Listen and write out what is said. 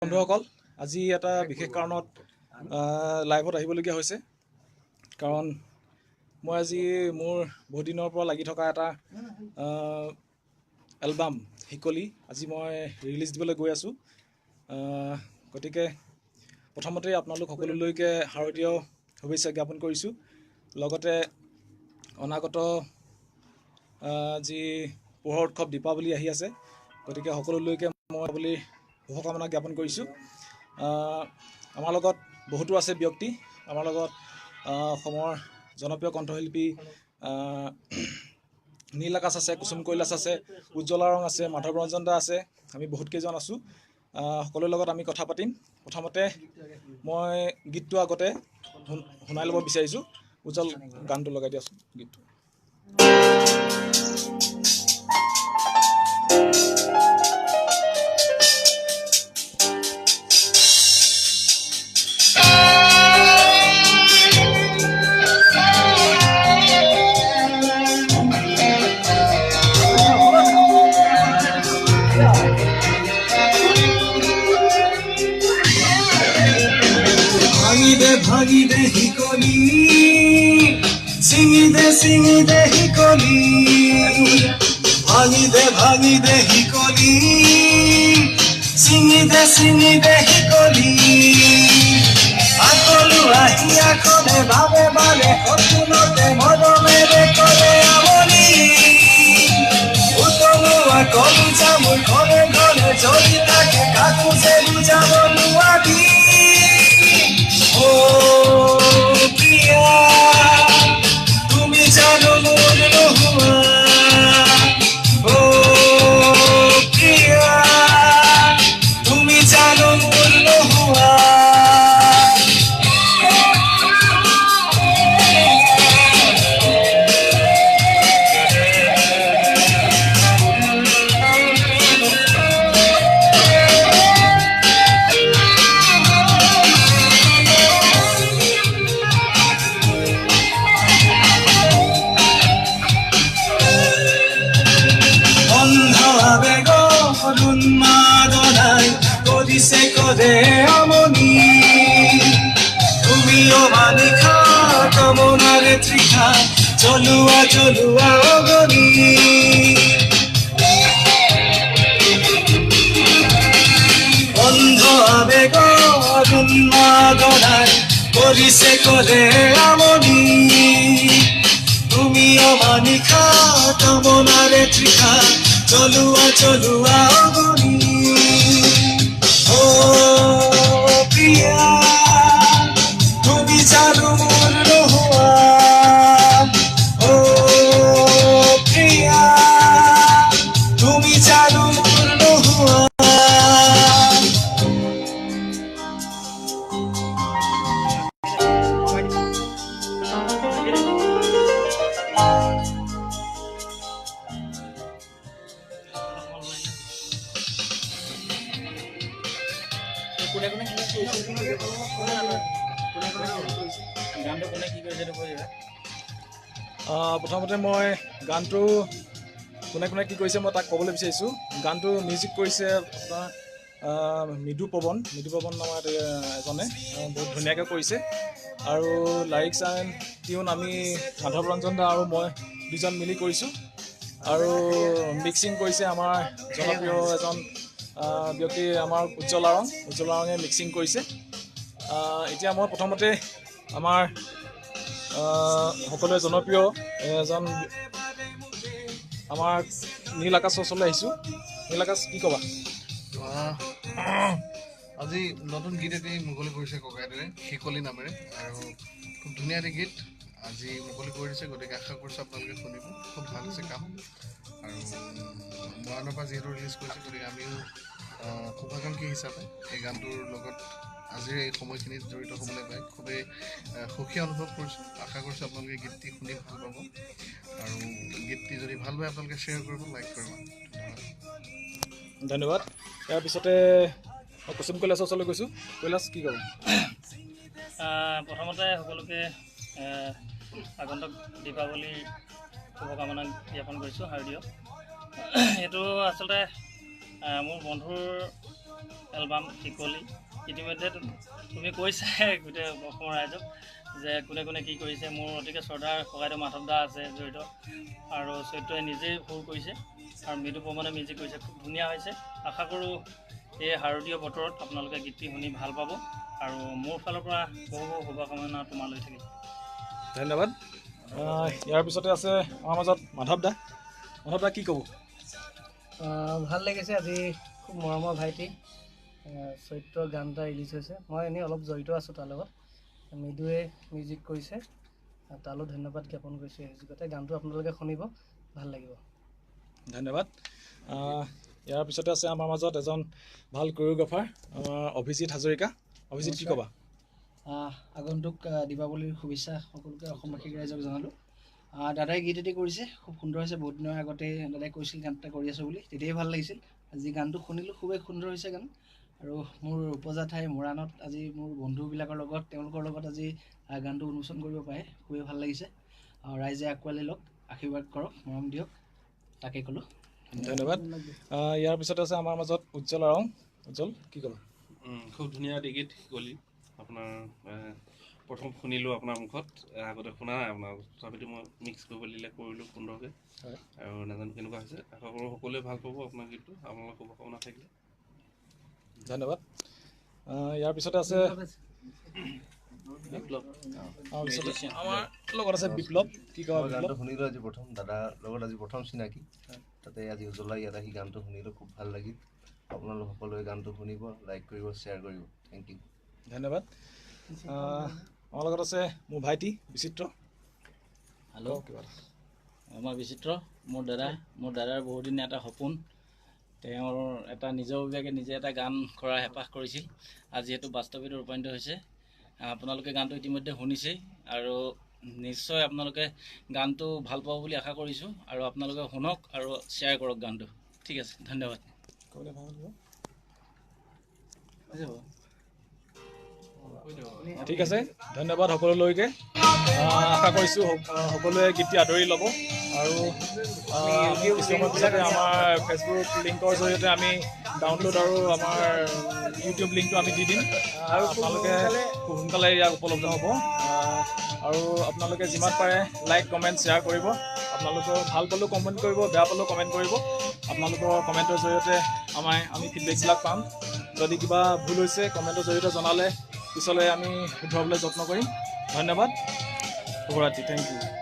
বন্ধুসকল, আজি এটা বিশেষ কাৰণত লাইভত আহিবলগীয়া হৈছে। কাৰণ মই আজি মোৰ বহুত দিনৰ পৰা লাগি থকা এটা এলবাম শিকলি আজি মই ৰিলিজ দিবলৈ গৈ আছোঁ। গতিকে প্ৰথমতে আপোনালোক সকলোলৈকে শাৰদীয় শুভেচ্ছা জ্ঞাপন কৰিছোঁ। লগতে অনাগত যি পোহৰ উৎসৱ দীপাৱলী আহি আছে, গতিকে সকলোলৈকে মই বুলি শুভকামনা জ্ঞাপন কৰিছোঁ। আমাৰ লগত বহুতো আছে ব্যক্তি, আমাৰ লগত অসমৰ জনপ্ৰিয় কণ্ঠশিল্পী নীল আকাশ আছে, কুসুম কৈলাশ আছে, উজ্জ্বল আৰং আছে, মাধৱ ৰঞ্জন দা আছে, আমি বহুত কেইজন আছোঁ। সকলোৰে লগত আমি কথা পাতিম। প্ৰথমতে মই গীতটো আগতে শুনাই ল'ব বিচাৰিছোঁ। উজ্জ্বল, গানটো লগাই দিয়াচোন গীতটো। ভাঙি দে ভাঙি দে শিকলি, ছিঙি দে ছিঙি দে শিকলি, ভাঙি দে ভাঙি দে শিকলি, ছিঙি দে ছিঙি দে শিকলি। আকলো আহিয়াখনে ভাবে বাৰে সপোনতে মৰমেৰে কৰে আমনি, উতলোৱা কলিজা মোৰ ঘৰে ঘৰে জ্বলি থাকে, কাকো যে বুজাব নোৱাৰি। ও প্ৰিয়া, তুমি জানো মোৰ নোহোৱা, ও প্ৰিয়া, তুমি জানো মোৰ নোহোৱা। অন্ধ আবেগৰ উন্মাদনাই কৰিছে কৰে আমনি, তুমিও মানিখা কামনাৰে তৃষা জ্বলোৱা জ্বলোৱা অগনি। অন্ধ আবেগৰ উন্মাদনাই কৰিছে কৰে আমনি, তুমিও মানিখা কামনাৰে তৃষা জ্বলোৱা জ্বলোৱা অগনি। ও প্ৰিয়া, তুমি জানো মোৰ নোহোৱা, ও প্ৰিয়া, তুমি জানো মোৰ নোহোৱা। কোনে কোনে কি কৰিছে? গানটো কোনে কি কৰিছে এইটো কৈ দিবা। প্ৰথমতে মই গানটো কোনে কোনে কি কৰিছে মই তাক ক'বলৈ বিচাৰিছোঁ। গানটো মিউজিক কৰিছে আপোনাৰ মৃদু পৱন, মৃদু পৱন নামৰ এজনে বহুত ধুনীয়াকৈ কৰিছে। আৰু লাইৰিক্স এণ্ড টিউন আমি মাধৱ ৰঞ্জন দা আৰু মই দুজন মিলি কৰিছোঁ। আৰু মিক্সিং কৰিছে আমাৰ জনপ্ৰিয় এজন ব্যক্তি, আমাৰ উজ্জ্বল আৰং, উজ্জ্বল আৰঙে মিক্সিং কৰিছে। এতিয়া মই প্ৰথমতে আমাৰ সকলোৱে জনপ্ৰিয় এজন আমাৰ নীল আকাশৰ ওচৰলৈ আহিছোঁ। নীল আকাশ, কি ক'বা? আজি নতুন গীত এটি মুকলি কৰিছে ককাইদেৱে, শিকলি নামেৰে, আৰু খুব ধুনীয়া এটি গীত আজি মুকলি কৰি দিছে। গতিকে আশা কৰিছোঁ আপোনালোকে শুনিব, খুব ভাল হৈছে কাম। আৰু মৰাণৰ পৰা যিহেতু ৰিলিজ কৰিছে, গতিকে আমিও শুভাকাংক্ষী হিচাপে এই গানটোৰ লগত আজিৰ এই সময়খিনিত জড়িত হ'বলৈ পাই খুবেই সুখী অনুভৱ কৰিছোঁ। আশা কৰিছোঁ আপোনালোকে গীতটি শুনি ভাল পাব, আৰু গীতটি যদি ভাল পায় আপোনালোকে শ্বেয়াৰ কৰিব, লাইক কৰিব। ধন্যবাদ। ইয়াৰ পিছতে মই কুসুম কৈলাশৰ ওচৰলৈ গৈছোঁ। কৈলাশ, কি ক'ব? প্ৰথমতে সকলোকে আগন্তুক দীপাৱলীৰ শুভকামনা জ্ঞাপন কৰিছোঁ শাৰদীয়। এইটো আচলতে মোৰ বন্ধুৰ এলবাম শিকলি। ইতিমধ্যে তুমি কৈছাই গোটেই অসমৰ ৰাইজক যে কোনে কোনে কি কৰিছে। মোৰ অতিকে শ্ৰদ্ধাৰ ককাইদেউ মাধৱ দা আছে জড়িত, আৰু চৈত্ৰই নিজেই সুৰ কৰিছে আৰু মৃদু পৱনে মিউজিক কৰিছে। খুব ধুনীয়া হৈছে। আশা কৰোঁ এই শাৰদীয় বতৰত আপোনালোকে গীতটি শুনি ভাল পাব, আৰু মোৰ ফালৰ পৰা বহু বহু শুভকামনা তোমালৈ থাকিল। ধন্যবাদ। ইয়াৰ পিছতে আছে আমাৰ মাজত মাধৱ দা। মাধৱ দা, কি ক'ব? ভাল লাগিছে, আজি খুব মৰমৰ ভাইটি চৈত্ৰ গান এটা ৰিলিজ হৈছে। মই এনেই অলপ জড়িত আছোঁ তাৰ লগত। মৃদুৱে মিউজিক কৰিছে, তালৈ ধন্যবাদ জ্ঞাপন কৰিছোঁ। এই সুযোগতে গানটো আপোনালোকে শুনিব, ভাল লাগিব। ধন্যবাদ। ইয়াৰ পিছতে আছে আমাৰ মাজত এজন ভাল কৰিঅ'গ্ৰাফাৰ, আমাৰ অভিজিত হাজৰিকা। অভিজিত, কি ক'বা? আগন্তুক দীপাৱলীৰ শুভেচ্ছা সকলোকে অসমবাসী ৰাইজক জনালোঁ। দাদাই গীত এটি কৰিছে, খুব সুন্দৰ হৈছে। বহুত দিনৰ আগতে দাদাই কৈছিল গান এটা কৰি আছোঁ বুলি, তেতিয়াই ভাল লাগিছিল। আজি গানটো শুনিলোঁ, খুবেই সুন্দৰ হৈছে গান। আৰু মোৰ উপজা ঠাই মৰাণত আজি মোৰ বন্ধুবিলাকৰ লগত, তেওঁলোকৰ লগত আজি গানটো উন্মোচন কৰিব পাৰে, খুবেই ভাল লাগিছে। ৰাইজে আঁকোৱালি লওক, আশীৰ্বাদ কৰক, মৰম দিয়ক, তাকে ক'লোঁ। ধন্যবাদ। ইয়াৰ পিছত আছে আমাৰ মাজত উজ্জ্বল আৰং। উজ্জ্বল, কি ক'বা? খুব ধুনীয়া এটি গীত শিকলি। আপোনাৰ প্ৰথম শুনিলোঁ আপোনাৰ মুখত, আগতে শুনা নাই আপোনাৰ। তথাপিতো মই মিক্স কৰিব দিলে কৰিলোঁ সুন্দৰকৈ, আৰু নাজানো কেনেকুৱা হৈছে। আশা কৰোঁ সকলোৱে ভাল পাব আপোনাৰ গীতটো। আপোনালোকৰ শুভকামনা থাকিলে। ধন্যবাদ। ইয়াৰ পিছতে আছে বিপ্লৱ। আমাৰ লগত আছে বিপ্লৱ। কি ক'বা? গানটো শুনিলোঁ আজি প্ৰথম, দাদাৰ লগত আজি প্ৰথম চিনাকি, তাতে আজি উজ্জ্বলা ইয়াত আহি গানটো শুনিলোঁ, খুব ভাল লাগিল। আপোনালোক সকলোৱে গানটো শুনিব, লাইক কৰিব, শ্বেয়াৰ কৰিব। Thank you. ধন্যবাদ। আমাৰ লগত আছে মোৰ ভাইটি বিচিত্ৰ। হেল্ল', মই বিচিত্ৰ। মোৰ দাদাৰ বহুদিনীয়া এটা সপোন, তেওঁৰ এটা নিজৰববীয়াকৈ নিজে এটা গান কৰাৰ হেঁপাহ কৰিছিল, আজি সেইটো বাস্তৱিত ৰূপায়িত হৈছে। আপোনালোকে গানটো ইতিমধ্যে শুনিছেই, আৰু নিশ্চয় আপোনালোকে গানটো ভাল পাব বুলি আশা কৰিছোঁ। আৰু আপোনালোকে শুনক আৰু শ্বেয়াৰ কৰক গানটো। ঠিক আছে, ধন্যবাদ। ঠিক আছে, ধন্যবাদ সকলোলৈকে। আশা কৰিছোঁ সকলোৱে গীতটি আদৰি ল'ব। আৰু কিছু সময়ৰ পিছতে আমাৰ ফেচবুক লিংকৰ জৰিয়তে আমি ডাউনলোড আৰু আমাৰ ইউটিউব লিংকটো আমি দি দিম। আপোনালোকে খুব সোনকালে ইয়াক উপলব্ধ হ'ব। আৰু আপোনালোকে যিমান পাৰে লাইক, কমেণ্ট, শ্বেয়াৰ কৰিব। আপোনালোকৰ ভাল পালেও কমেণ্ট কৰিব, বেয়া পালেও কমেণ্ট কৰিব। আপোনালোকৰ কমেণ্টৰ জৰিয়তে আমি ফিডবেকবিলাক পাম। যদি কিবা ভুল হৈছে কমেণ্টৰ জৰিয়তে জনালে পিছলৈ আমি শুধৰাবলৈ যত্ন কৰিম। ধন্যবাদ, শুভৰাত্ৰি। Thank you.